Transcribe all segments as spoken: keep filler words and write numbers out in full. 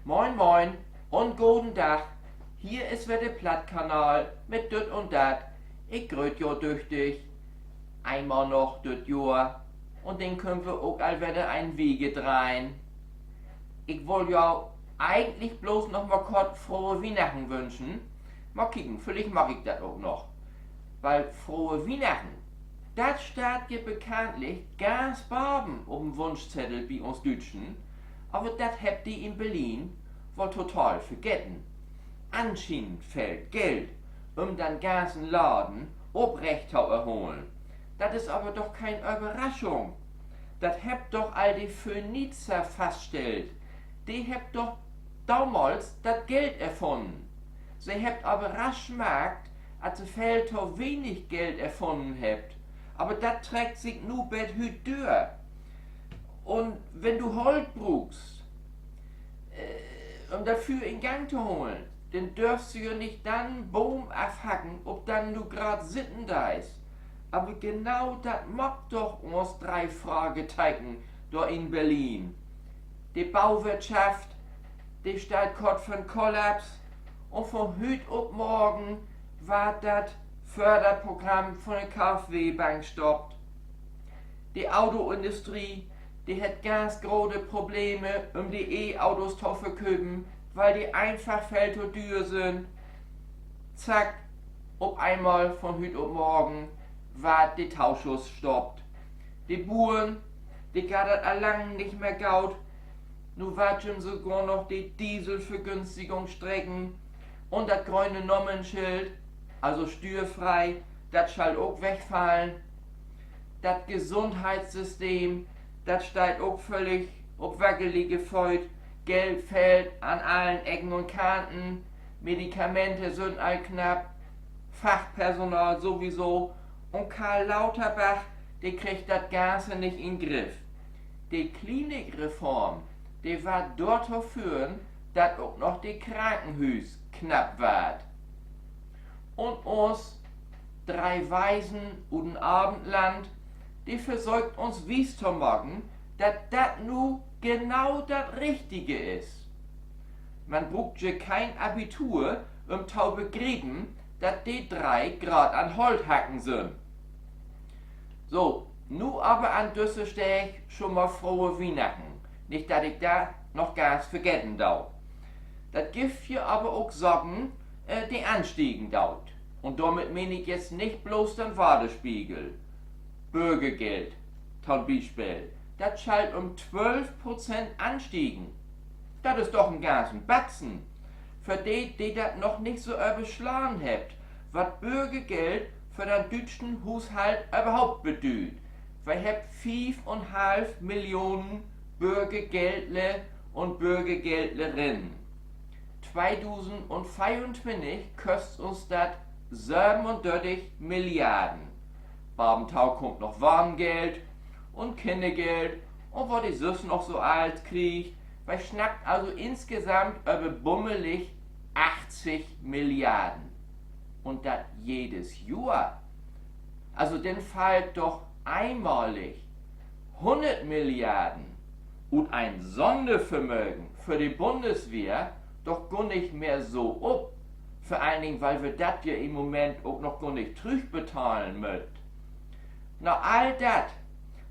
Moin, moin un goden Dag. Hier is wedder de Plattkanal mit Düt un Dat. Ik gröt jo düchtig. Eenmal noch düt Johr. Un denn köönt wi ok al wedder en Wiege dreihen. Ik wull jo egentlich bloots noch mal kort frohe Wiehnachten wünschen. Mal kieken, villicht maak ik dat ok noch. Wiel frohe Wiehnachten, dat steiht ja bekanntlich ganz baven op 'n Wunschzeddel bi uns Düütschen. Aver dat hebbt de in Berlin woll total vergeten. Anschienend fehlt Geld, üm den ganzen Laden oprecht to erholen. Dat is aver doch keen Överraschung. Dat hebbt doch al de Phönizier faststellt. De hebbt doch domals dat Geld erfunnen. Se hebbt aver rasch markt, dat se veel to wenig Geld erfunnen hebbt. Aver dat treckt sik nu bet hüüt dör. Un wenn du Holt bruukst, üm dat Füer in Gang to holen, denn dörfst du jo nich den Boom afhacken, op den du graad sitten deist. Aver genau dat maakt doch uns dree Frageteken dor in Berlin. De Bauwirtschaft, de steiht kort vör'n Kollaps, un von hüüt op morgen warrt dat Förderprogramm von de KfW-Bank stoppt. De Autoindustrie, de hett ganz grote Probleme, üm de E-Autos to verköpen, wiel de eenfach veel to düer sünd. Zack, op eenmal von hüüt op morgen warrt de Toschuss stoppt. De Buern, de geiht dat al lang nich mehr goot. Nu warrt jüm sogor noch de Dieselvergünstigung streken. Un dat gröne Nummernschild, also stüerfree, dat schall ok wegfallen. Dat Gesundheitssystem, dat steiht ok völlig op wackelige Fööt. Geld fehlt an allen Ecken un Kanten. Medikamente sünd al knapp. Fachpersonal sowieso. Un Karl Lauterbach, de kriggt dat Ganze nich in Griff. De Klinikreform, de warrt dorto föhren, dat ok noch de Krankenhüüs knapp warrt. Un uns dree Weisen ut en Avendland, de versöökt uns wies to maken, dat dat nu genau dat Richtige is. Man bruukt je keen Abitur, üm to begriepen, dat de dree graad an Holthacken sünd. So, nu aver an düsse Steed schon mal frohe Wiehnachten. Nich, dat ik dat noch ganz vergeten do. Dat gifft je aver ok Saken, äh, de anstiegen doot. Un dormit meen ik jetzt nich bloots den Waterspiegel. Börgergeld, to'n Bispeel. Dat schall üm twölf Prozent anstiegen. Dat is doch en ganzen Batzen. För de, de dat noch nich so överslaan hebbt, wat Börgergeld för den düütschen Huushalt överhaupt bedüüdt. Wi hebbt fief un half Millionen Börgergeldler un Börgergeldlerinnen. Tweedusendveeruntwintig köst uns dat sövenundörtig Milliarden. Bavento kummt noch Wahngeld un Kinnergeld un wat de süss noch so allens kriegt. Wi snackt also insgesamt över bummelig achtzig Milliarden. Un dat jedes Johr. Also, denn fallt doch eenmalig hunnert Milliarden ut en Sonnervermögen för de Bundeswehr doch gor nich mehr so op. Vör allen Dingen, wiel wi dat ja in'n Moment ok noch gor nich trüchbetahlen mööt. Na all dat,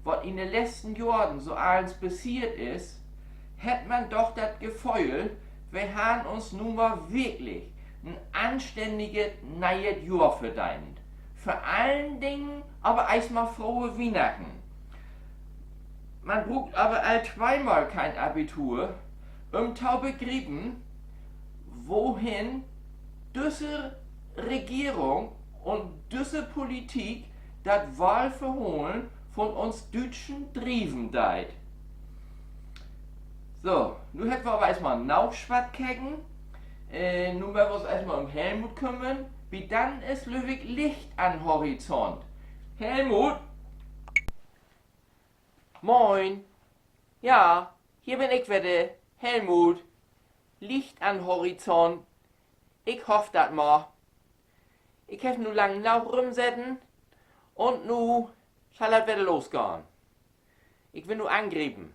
wat in de letzten Johren so allens passeert is, hett man doch dat Geföhl, wi harrn uns nu mal wirklich en anstänniget nee'et Johr verdeent. Vör allen Dingen aver eerstmal frohe Wiehnachten. Man bruukt aver al tweemal keen Abitur, üm to begriepen, wohen düsse Regeren un düsse Politik dat Wahlverhollen von uns Düütschen drieven deit. So, nu hebbt wi aver eerstmal noog swatt keken. Äh, nu mööt wi uns eerstmal üm Helmut kümmern. Bi den is, glööv ik, Licht an'n Horizont. Helmut? Moin. Ja, hier bün ik wedder, Helmut. Licht an'n Horizont. Ik hoff dat mal. Ik heff nu lang noog rümseten un nu schall dat wedder losgahn. Ik will nu angriepen.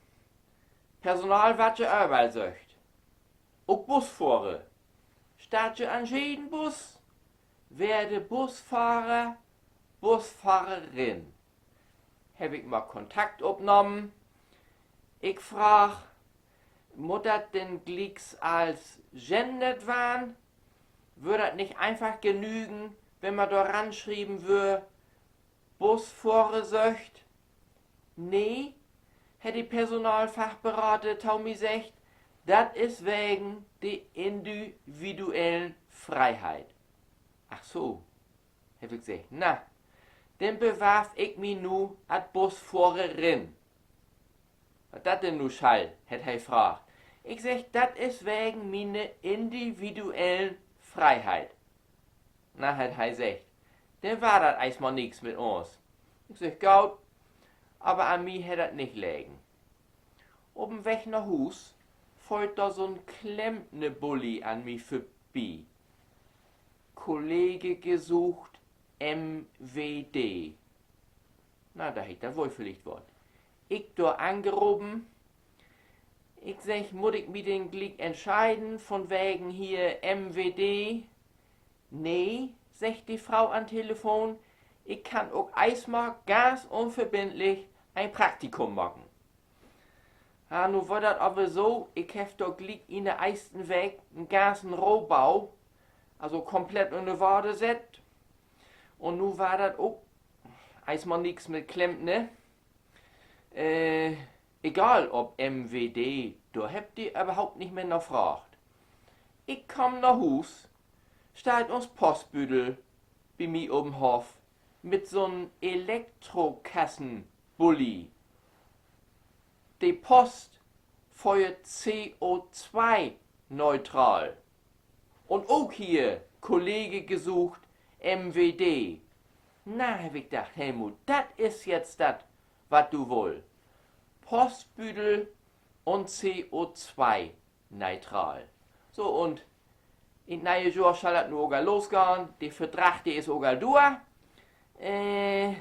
Personal warrt je överall söcht. Ok Busfohrer. Staht je an jeden Bus? Weert de Busfahrer, Busfahrerin. Heff ik mal Kontakt opnahmen. Ik fraag, mutt dat denn glieks allens gendert warrn? Wöör dat nich eenfach genügen, wenn man dor ranschrieven wöör: Busfohrer söcht? Nee, hett de Personalfachberater to mi seggt, dat is wegen de individuellen Freiheit. Ach so, heff ik seggt, na, denn bewarf ik mi nu as Busfohrerin. Wat dat denn nu schall, hett he fraagt. Ik segg, dat is wegen miene individuellen Freiheit. Na, hett he seggt, denn warr dat eerstmal nix mit uns. Ik segg, goot, aver an mi hett dat nich legen. Op 'n Weg na Huus föhrt dor so'n Klempnerbulli an mi vörbi. Kollege gesucht, M W D. Na, dach ik, dat weer villicht wat. Ik dor anropen. Ik segg, mutt ik mi denn gliek entscheiden, vunwegen hier M W D? Nee, seggt de Fro an Telefon, ik kann ok eerstmal ganz unverbindlich en Praktikum maken. Ja, nu weer dat aver so, ik heff dor gliek in de eersten Week en ganzen Rohbau, also komplett ünner Water sett. Un nu weer dat ok eerstmal nix mit Klempner. Äh, egal op M W D, dor hebbt de överhaupt nich mehr na fraagt. Ik kaam na Huus, steiht uns Postbüdel bi mi op'n Hoff mit so'n Elektrokassenbulli. De Post föhrt C O twee neutral. Un ok hier, Kollege gesucht, M W D. Na, heff ik dacht, Helmut, dat is jetzt dat, wat du wullt. Postbüdel un C O twee neutral. So, un in't ne'e Johr schall dat nu ok al losgahn. De Verdrag, de is ok al dör. Äh,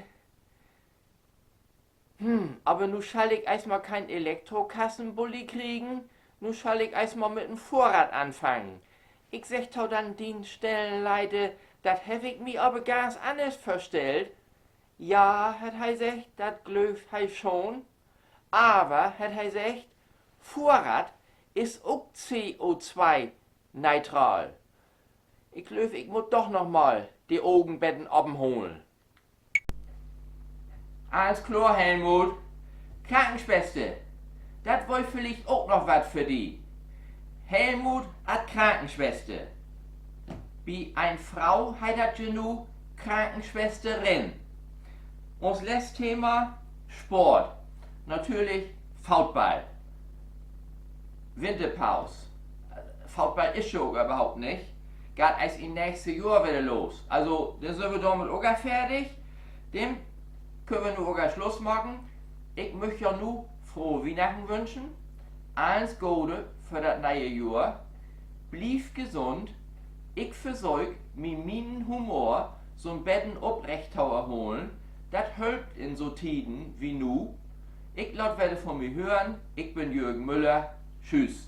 hm, aver nu schall ik eerstmal keen Elektrokassenbulli kriegen. Nu schall ik eerstmal mit en Fohrrad anfangen. Ik segg to den Dienststellenleiter, dat heff ik mi aver ganz anners vörstellt. Ja, hett he seggt, dat glöövt he schon. Aver, hett he seggt, Fohrrad is ok C O twee neutral. Ik glööv, ik mutt doch noch mal de Ogen beten open holen. Allens kloor, Helmut. Krankenswester. Dat weer villicht ok noch wat för di. Helmut as Krankenswester. Bi en Fro heet dat je nu Krankenswesterin. Uns letzt Thema: Sport. Natürlich Football. Winterpaus. Football is jo ok överhaupt nich. Geiht eerst in nächste Johr wedder los. Also, denn sünd wi dormit ok al fertig. Denn köönt wi nu ok al Sluss maken. Ik müch jo nu frohe Wiehnachten wünschen. Allens Gode för dat ne'e Johr. Bliev gesund. Ik versöök, mi mienen Humor so'n beten oprecht to erholen. Dat helpt in so Tieden wie nu. Ik laat wedder von mi hören. Ik bün Jürgen Müller. Tschüss.